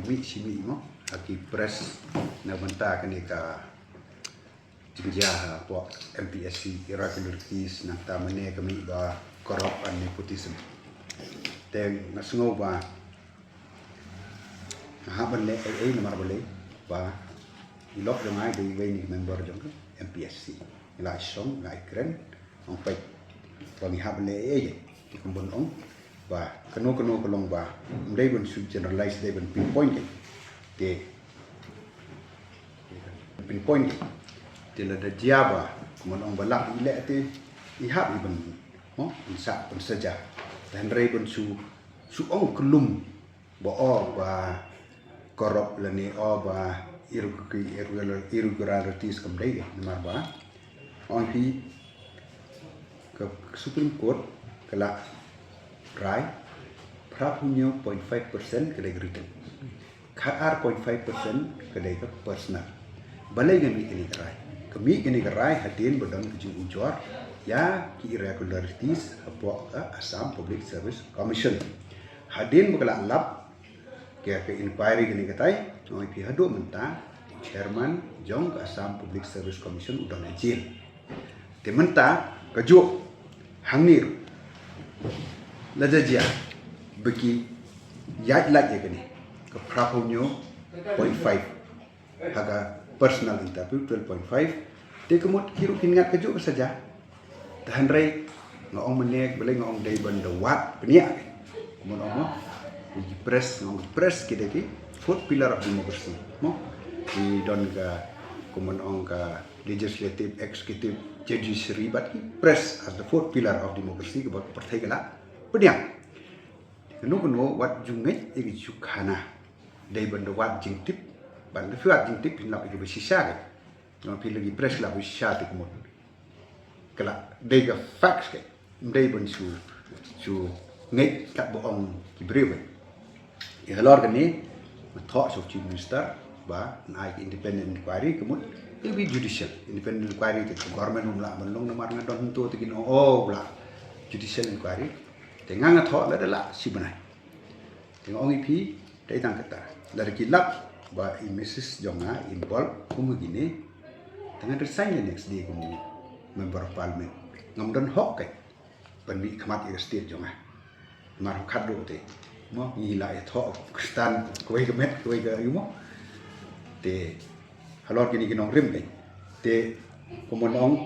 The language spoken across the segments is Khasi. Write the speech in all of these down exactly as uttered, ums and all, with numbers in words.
Mih shi mih mo ha ki press na bynta kane ka jingjia hapoh M P S C, irregularities, nangta mynne ka mih ba corrupt and nepotism. Te nga sngew ba nga hap ban leh ei ei namar balei ba i lok jong nga i dei iwei na ki member jong ka M P S C. Ngi la shong, ngi la kren, ong peit ba ngi hap ban leh ei ei. Te kumban ong ba kano kano ka long ba ym dei ban shu generalize, dei ban pinpoint. Te pinpoint. Te lada jia ba kumban ong ba lah i leh te i hap i ban, mo, ban sah ban saja. Te hynrei ban shu, shu ong kyllum ba o ba corrupt lane o ba irregu-, irregular-, irregularities, kam dei namar ba ong phi ka Supreme Court ka la rai, phra phew hynñiew point five percent ka dei ka written, khatar point five percent ka dei ka personal. Balei ka mih kane ka rai? Ka mih kane ka rai hadien ba don ka jingujor ïa ki irregularities hapoh ka Assam Public Service Commission. Hadien ba ka la lap ka, ka inquiry kane katai, nga ong ïa phi haduh mynta u chairman jong ka Assam Public Service Commission u don ha jail. Te mynta kajuh hangne ruh, lada jia ba ki ïaid lait ïa kane ka phra phew hynñiew point five ha ka personal interview twelve point five, te ka mut ki ruh kin ngat kajuh ka saja. Te hynrei nga ong mynne, balei nga ong dei ban da wad bniah. Kumno ong mo? Ki press, nga ong press ki dei ki fourth pillar of democracy, mo? Ki don ka, kumno ong, ka legislative, executive, judiciary, bad ki press as the fourth pillar of democracy kaba ka pyrthei ka la pdiang. Kano kano wat ju ngeit ïa ki ju khana, dei ban da wad jingtip. Ban da phi wad jingtip phin lap ïa kiba shisha ka. Nga ong phi, lada ki press lap ïa shisha te ka mut ka la dei ka facts ka, ym dei ban shu, shu ngeit katba ong ki briew ka. Ïa halor kane nga thoh sha u Chief Minister ba yn ai ka independent inquiry, ka mut it'll be judicial, independent inquiry. Te ka government um lah ban long namar nga don hangto te kin ong, oh, u lah judicial inquiry. Te nga, nga thoh lada lah shi bnai. Te nga ong ïa phi, dei tang kata, lada ki lap ba i Missus jong nga involve kum ha kine, te ngan resign the next day kum u Member of Parliament. Ngam don hok ka ban mih khmat ïa ka state jong nga. Namar khadduh te, mo, ngi la ïathoh Khristan, kawei ka met, kawei ka ïu, mo. Te halor kine ki nongrim ka, te kumno ong,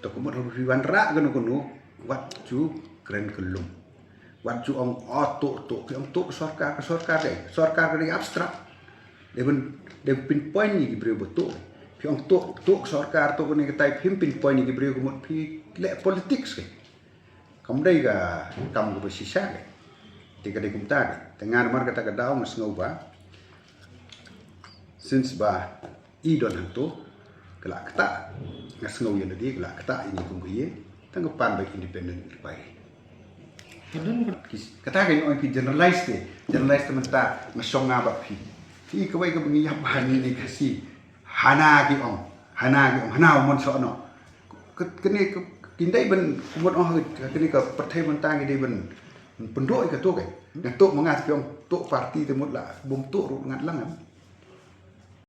to ka mut haba phi wanrah kano kano, wat ju kren kyllum. Wat ju ong, oh, tuh, tuh, phi ong tuh ka sorkar, ka sorkar dei, sorkar ka dei abstract. Dei ban, dei ban pinpoint ïa ki briew ba tuh. Phi ong tuh, tuh ka sorkar, tuh kane katai, phim pinpoint ïa ki briew, ka mut phi leh politics ka. Kam dei ka kam kaba shisha ka. Te ka dei kumta ka. Te nga namar kata ka daw nga sngew ba since ba i don hangto, ka la ktah, nga sngew ïa lade ka la ktah ïa ngi kum ka ïing, tang ka pan ba independent inquiry. Kata ka ïa ong phi generalize te, generalize te mynta nga shong nga bad phi. Phi kawei kaba ngi ïap bha ngi ne Khasi. Hana ki ong, hana ki ong, hana u mon soh noh. Ka, kane ka, kin dei ban, kumno ong, kane ka pyrthei mynta ngi dei ban pynduh ïa kato ka. Nga tuh ma nga, phi ong tuh party te mut la bym tuh ruh ngat lang em.